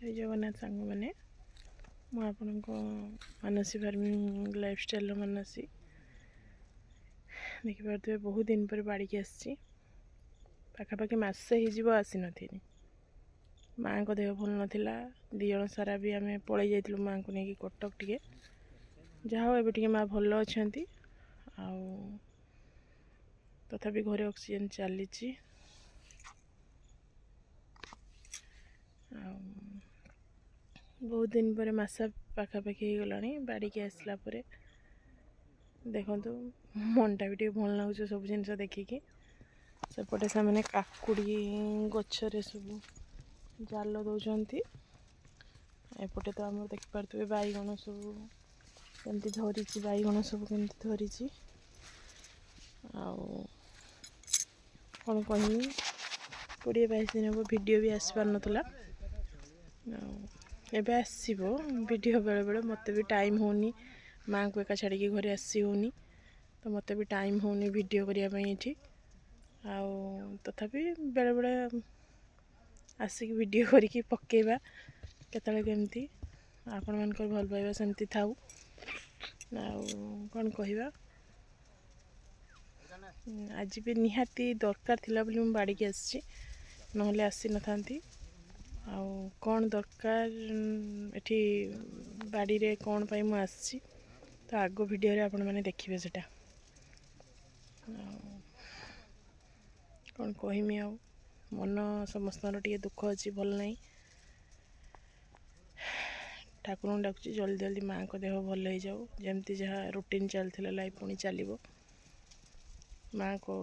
ଜୟ ଜଗନ୍ନାଥ ସାଙ୍ଗମାନେ, ମୁଁ ଆପଣଙ୍କ ମାନସୀ ଫାର୍ମିଂ ଲାଇଫଷ୍ଟାଇଲ୍ର ମାନସୀ। ଦେଖିପାରୁଥିବେ, ବହୁତ ଦିନ ପରେ ବାଡ଼ିକି ଆସିଛି। ପାଖାପାଖି ମାସେ ହେଇଯିବ ଆସିନଥିଲି। ମାଆଙ୍କ ଦେହ ଭଲ ନଥିଲା। 2 ଜଣ ସାରା ବି ଆମେ ପଳେଇ ଯାଇଥିଲୁ ମାଆଙ୍କୁ ନେଇକି କଟକ ଟିକେ। ଯାହା ହଉ, ଏବେ ଟିକେ ମା ଭଲ ଅଛନ୍ତି। ଆଉ ତଥାପି ଘରେ ଅକ୍ସିଜେନ୍ ଚାଲିଛି। ଆଉ ବହୁତ ଦିନ ପରେ, ମାସ ପାଖାପାଖି ହେଇଗଲାଣି ବାଡ଼ିକି ଆସିଲା ପରେ, ଦେଖନ୍ତୁ ମନଟା ବି ଟିକେ ଭଲ ଲାଗୁଛି ସବୁ ଜିନିଷ ଦେଖିକି। ସେପଟେ ସେମାନେ କାକୁଡ଼ି ଗଛରେ ସବୁ ଜାଲ ଦେଉଛନ୍ତି। ଏପଟେ ତ ଆମର ଦେଖିପାରୁଥିବେ ବାଇଗଣ ସବୁ କେମିତି ଧରିଛି, ବାଇଗଣ ସବୁ କେମିତି ଧରିଛି। ଆଉ କ'ଣ କହିମି, 20-22 ଦିନ ହେବ ଭିଡ଼ିଓ ବି ଆସିପାରୁନଥିଲା। ଆଉ ଏବେ ଆସିବ ଭିଡ଼ିଓ ବେଳେବେଳେ। ମୋତେ ବି ଟାଇମ୍ ହେଉନି, ମାଆଙ୍କୁ ଏକା ଛାଡ଼ିକି ଘରେ ଆସି ହେଉନି, ତ ମୋତେ ବି ଟାଇମ୍ ହେଉନି ଭିଡ଼ିଓ କରିବା ପାଇଁ ଏଠି। ଆଉ ତଥାପି ବେଳେବେଳେ ଆସିକି ଭିଡ଼ିଓ କରିକି ପକେଇବା କେତେବେଳେ କେମିତି। ଆପଣମାନଙ୍କର ଭଲ ପାଇବା ସେମିତି ଥାଉ। ଆଉ କ'ଣ କହିବା, ଆଜି ବି ନିହାତି ଦରକାର ଥିଲା ବୋଲି ମୁଁ ବାଡ଼ିକି ଆସିଛି, ନହେଲେ ଆସିନଥାନ୍ତି। ଆଉ କ'ଣ ଦରକାର ଏଠି ବାଡ଼ିରେ, କ'ଣ ପାଇଁ ମୁଁ ଆସିଛି, ତ ଆଗ ଭିଡ଼ିଓରେ ଆପଣମାନେ ଦେଖିବେ ସେଇଟା। ଆଉ କ'ଣ କହିମି, ଆଉ ମନ ସମସ୍ତଙ୍କର ଟିକେ ଦୁଃଖ ଅଛି, ଭଲ ନାହିଁ। ଠାକୁରଙ୍କୁ ଡାକୁଛି, ଜଲ୍ଦି ଜଲ୍ଦି ମାଆଙ୍କ ଦେହ ଭଲ ହେଇଯାଉ। ଯେମିତି ଯାହା ରୁଟିନ୍ ଚାଲିଥିଲା ଲାଇଫ୍, ପୁଣି ଚାଲିବ। ମାଆଙ୍କୁ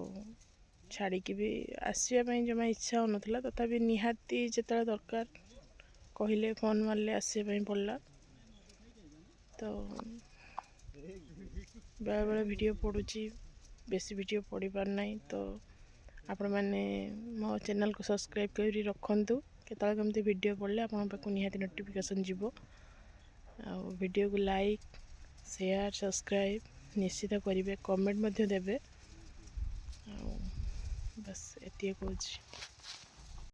ଛାଡ଼ିକି ବି ଆସିବା ପାଇଁ ଜମା ଇଚ୍ଛା ହେଉନଥିଲା। ତଥାପି ନିହାତି ଯେତେବେଳେ ଦରକାର କହିଲେ, ଫୋନ୍ ମାରିଲେ, ଆସିବା ପାଇଁ ପଡ଼ିଲା। ତ ବେଳେବେଳେ ଭିଡ଼ିଓ ପଡ଼ୁଛି, ବେଶୀ ଭିଡ଼ିଓ ପଡ଼ିପାରୁନାହିଁ। ତ ଆପଣମାନେ ମୋ ଚ୍ୟାନେଲ୍କୁ ସବସ୍କ୍ରାଇବ୍ କରି ରଖନ୍ତୁ। କେତେବେଳେ କେମିତି ଭିଡ଼ିଓ ପଡ଼ିଲେ ଆପଣଙ୍କ ପାଖକୁ ନିହାତି ନୋଟିଫିକେସନ୍ ଯିବ। ଆଉ ଭିଡ଼ିଓକୁ ଲାଇକ୍, ସେୟାର, ସବସ୍କ୍ରାଇବ୍ ନିଶ୍ଚିତ କରିବେ, କମେଣ୍ଟ ମଧ୍ୟ ଦେବେ। ଆଉ ବାସ୍, ଏତିକି କହୁଛି।